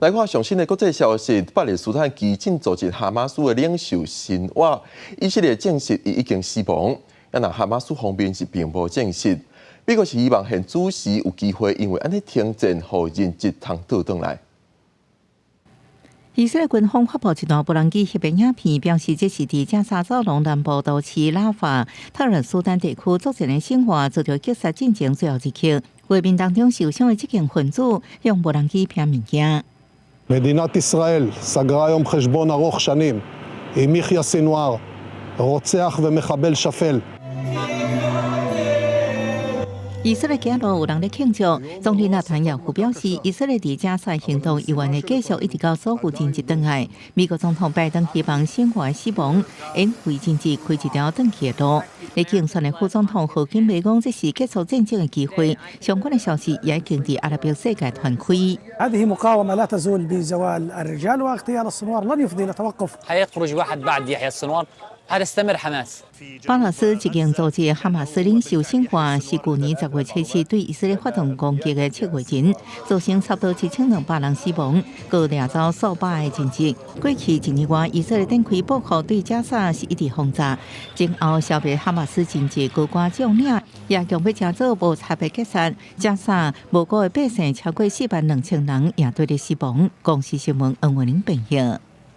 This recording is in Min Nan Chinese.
來看上新的國際消息，巴勒斯坦激進組織哈馬斯的領袖辛瓦，以色列證實伊已經死亡。啊，若哈馬斯方面是並無證實。美國是希望現主時有機會，因為按呢停戰，予人質通倒轉來。以色列軍方發布一段無人機翕的影片，表示這是佇加沙走廊南部都市拉法塔爾蘇丹地區作戰的辛瓦遭著擊殺進前最後一刻。畫面當中受傷的激進分子用無人機拋物件。 מדינת ישראל סגרה היום חשבון ארוך שנים עם יחיא סנוואר, רוצח ומחבל שפל. 以色列街路有人咧慶祝，總理納坦雅胡表示，以色列佇加沙行動猶原會繼續一直到所有人質轉來。美國總統拜登希望辛瓦死亡，會為人質開一條轉去的路。咧競選的副總統賀錦麗講，這是結束戰爭的機會。相關的消息也已經佇阿拉伯世界傳開。 هذه مقاومة لا تزول بزوال الرجال واغتيال السنوار لن يفضي إلى توقف. حيخرج واحد بعد يحيى السنوار حتستمر حماس. 巴勒斯激進組織哈馬斯領袖辛瓦是舊年10月7日對以色列發動攻擊的策劃人，造成差不多7200人死亡，閣掠走數百个人質。過去一年外，以色列展開報復，對加沙是一直轟炸，前後消滅哈馬斯人質高官將領，也強欲成做無差別擊殺加沙無辜的百姓超過4萬2千人也對咧死亡。公視新聞黃文玲編譯。